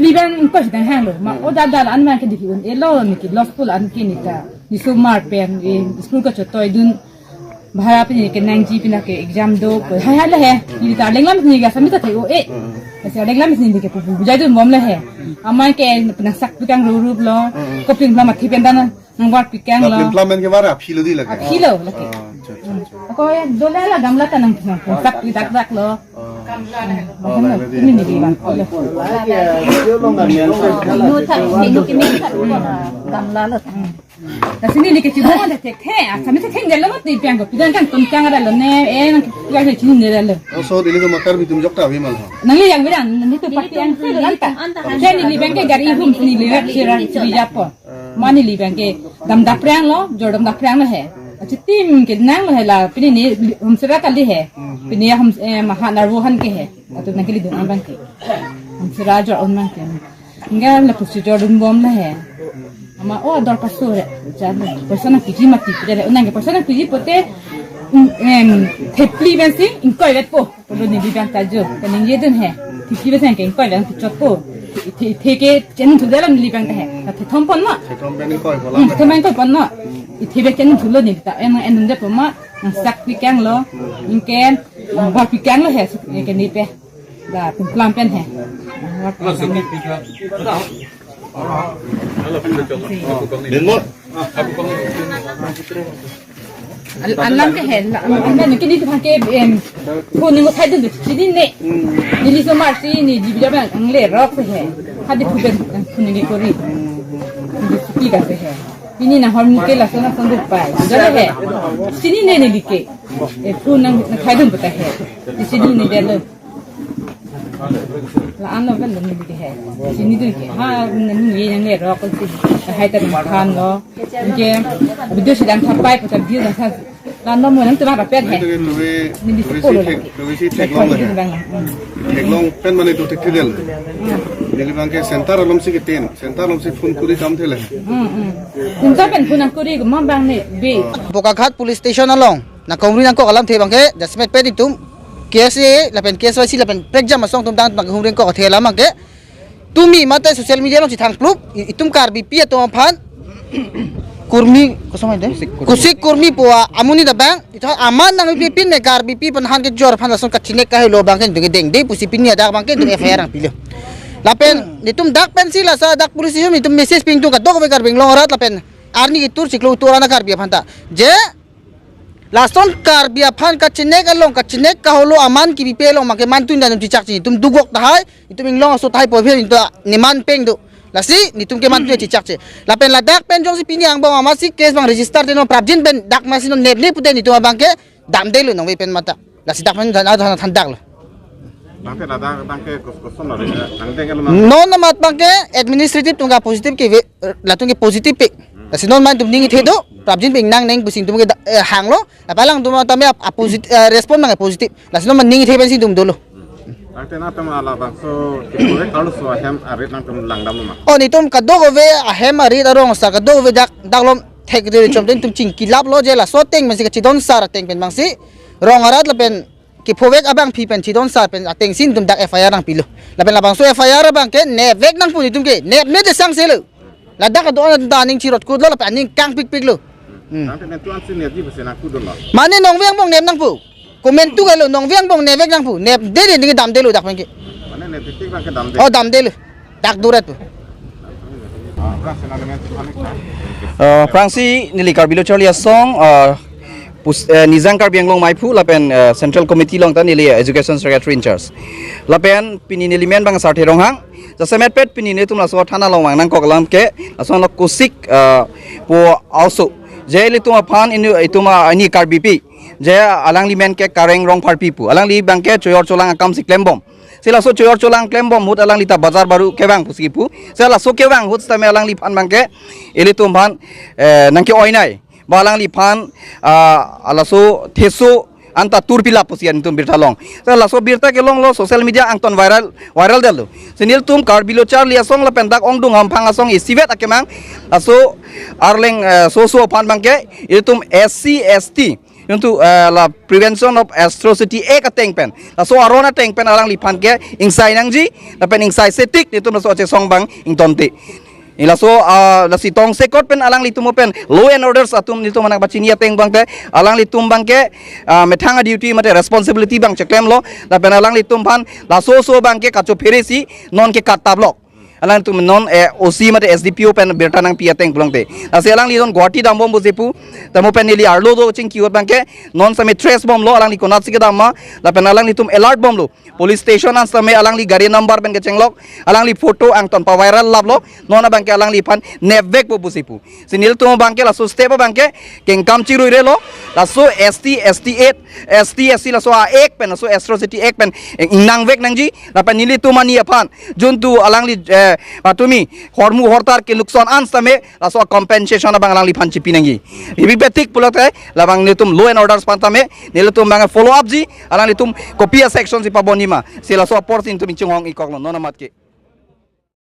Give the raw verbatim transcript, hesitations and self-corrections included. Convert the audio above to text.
Iban ingkoi sitang hanglo. Ma, o dada la-an abang ke diki un-elo, niki law school an ke nita. Ni sumar pen, eh, school kachotoi dun. Bhara pini ke nangji pina ke exam do. Ko hai hai le he. Nita lenglam ni ga sami ta thai o e. Kasi lenglam ni ke pupu bujai dunbom le he. Amai ke pina sak pikang rurup lo. Koping lama thipen dana. Nang warpi kang lo. Lapen plam pen ke war aphi lo di lake. Aphi lo lake. Ah, acha, acha, acha. Ako ya dola la gamla ta nang nang sak pi dak dak lo. Ah. Gamla. Oh, lake di. Ini di bang. Anu ta ini ke gamla lo. Nah, sini ni ke cibong ada tek he. Asam itu tek jalo mati piang ko. Pidan kan tum kang ada lo ne. Eh, nang piang ada cini ada lo. Oh, so dili tu makar bitum jok ta avi mal ho. Nang yang bidan, nang itu pati yang sini anta. Dia ni li bang ke gari ihum sini li rak sira sini japo. Mane neli abang ke dam daprang lo, jor dam daprang lo he. Achitim ke nang lo he la, pini ni hum sira kali he. Pini hum, eh, maha narvo han ke he. Atu nang kali dun abang ke. Hum sira jor on abang ke. Enggak la pusi jor dunbom lo he. Ama o dor pasu re. Jadi, poisa nangpiji mati, jadi, nang ke poisa nangpiji pote, mm, em, thepli pensi, ingkoi vetpo. Polo neli abang ta jo, kaningje dun he. Thiki besen ke ingkoi lang tichotpo. Ithe, ithe ke chen thu dalam neli abang ta he. Ta thethom pon ma. Thethom pen ingkoi pon ma. Hmm, thethom ingkoi pon ma. Ithe be chen thu lo neli ta. En, en dun de pon ma. Nang sak pikang lo. Ingken, nang ba pikang lo he. Ke ni pe. Da pun klam pen he. Al-, alam ke he, la-, alam ke ni tu ke, em, phone ni mo thai dun tu, sini ne. Neli sumar si ni di biar bang, ang le rok he. Hadi phu ben, phone ni kori. Di siki ka he. Ini na hor ni ke la sona song de pai. Jadi he. Sini ne neli ke. Eh, phone nang, nang thai dun pata he. Di sini ni dia lo. La-an lo kan dun neli ke he. Sini dun ke. Ha, nang ye yang le rok si. Hai ta nang than lo. Ke video si dang thapai pata video dang than. La no mo nang tu ba pet he. Itu ke tuwe, Neli tuwe si sepuluh thek, lagi. Tuwe si theklong le. Theklong pen mane tu thekthedetlo. Neli abang ke center along si keten. Center along si phone kuri kam thele. Hmm, hmm. Center pen phone kuri ko ma abang ne be. Bokaghat Police Station along. Nang kahumri nangkok alamthe abang ke, jasemet pet itum, K S A, lapen K S Y C, lapen prekjam asong atum dang nang kahumri nangkok athe alam abang ke, tumi mate social media along chethang plup, i-, itum Karbipi atum aphan, kurmi, kosong ade? Kusik kurmi. Kusik kurmi pu amonit abang, ito aman nangpipin ne Karbipi aphan han kejor aphan lason kachinek kahelo abang ke, dengde pusi pini adak abang ke, F I R nangpilo. Lapen, itum dak pensi laso, dak police station itum message ping tung kadokave Karbi Anglong arat lapen, arni itur chiklo itur ana Karbi aphan ta. Je, lason Karbi aphan kachinek along, kachinek kahelo aman kipipe along, abang ke mantun dan chechak chini. Itum dukok tahai, itum inglong aso tahai po phe itum neman peng do. Lasi, nitum ke mantun chechak che. Lapen ladak pen jongsi pini angbong amatsi case abang register te non prapjin pen dak masi non nepne pute nitum abang ke damdelo nong ve pen mata. Lasi dak pen dan ada than dak lo. Abang ke ladak abang ke kos-, koson lo, ya. Nang deng lo nang. Non amat abang ke administrative atum ke positive ke ve, latum ke positive pe. Lasi non man itum ning ithe do, prapjin pen nang neng pusi itum ke da-, eh, hanglo. Lapen alangtum tame ap-, ap-, posit-, eh, respond nang positive. Lasi non man ning ithe pensi itum dolo. Abang ke na tama labangso, ke pura kalau so ahem arit nangtum langdam ma. Oh, nitum kadokave ahem arit arong sa kadokave dak, dak lom thek de chom den itum chingkilap lo je laso ateng pensi kachidon sar ateng pen abangsi. Rong arat lapen kephovek abangpi pen chidon sar pen atengsi itum dak F I R nangpilo. Lapen labangso F I R abang ke nepvek nangpo nitum ke, nepne te sangse lo. Ladak ado an ta aning chirot kut lo, lapen aning kangpikpik lo. Hmm. Nang te netu ansi nepji pusi nang kudun lo. Mane nongve angbong nep nangpo. Komentu galo nongve angbong nepvek nangpo. Nepde de ning damdelo dak abang ke. Mane neptik abang ke damde. Oh, damdelo. Dak duret po. Ah, abang sena dengan sih, panik, ah. Eh, aphrangsi neli Karbi Lo Charli Asong, eh, pus-, eh, Nijang Karbi Anglong Maiphu lapen, eh, Central Committee along ta neli Education Secretary in charge. Lapen pini neli men abang Sarthe Ronghang. Jasemet pet pini netum laso thana along vang nangkok alam ke, laso along Kusik, eh, pu a-oso. Je ilitum aphan ini itum a-, ini Karbipi. Je alangli men ke Kareng Rongpharpi pu. Alangli abang ke choyor cholang akam si klembom. Si laso choyor cholang klembom ahut alangli ta bazar baru kevang pusi pu. Si laso kevang ahut sitame alangliphan abang ke ilitum aphan, eh, nangke-oinai. Ba alangliphan, ah, laso theso anta turpilap pusi nelitum birta long. Si laso birta kelonglo social media angton viral, viral detlo. Si nelitum Karbi Lo Charli Asong lapen dak ongdung hamphang asong isivet akemang. Laso arleng, eh, soso aphan abang ke ilitum S C S T Nelitum, eh, la Prevention of Atrocity Act ateng pen, laso aron ateng pen alangliphan ke ingsai nangji, lapen ingsai setik nelitum laso achesong abang ingtonte. Laso, ah, lasi tongsekot pen alanglitum pen law and orders atum nelitum anak pachini ateng abang te, alanglitum abang ke, ah, methang a-duty mate responsibility abang cheklemlo, lapen alanglitum aphan laso so abang ke kachophere si non ke kat tablok. Alangtum non, eh, O C mate S D P O pen birta nangpi ateng pulote. Lasi alangli non Guwahati dambom pusi pu. Tamo pen neli arlo do chingki-ot abang ke non sitame trace bomlo, alangli konatsi kedam ma, lapen alanglitum alert bomlo. Police station an sitame alangli gari number pen kechenglok, alangli photo angton pa-viral laplo, non abang ke alangliphan nepvekpo pusi pu. Si nelitum abang ke laso step abang ke kengkam chiruirelo, laso S T, S T eight, S T, S C laso a-act pen, laso Atrocity Act pen, eh, ingnangvek nangji, lapen nelitum ani aphan, juntu alangli, eh, patumi, hormu hortar kenuksan an sitame, laso compensation abang alangliphan chipi nangji. Ibi betik pulote, labang nelitum law and orders aphan tame, nelitum abang follow up ji, alanglitum kopi a-section si pabonji ma, si laso apor si nelitum ingchunghong-ikoklo, non amat ke.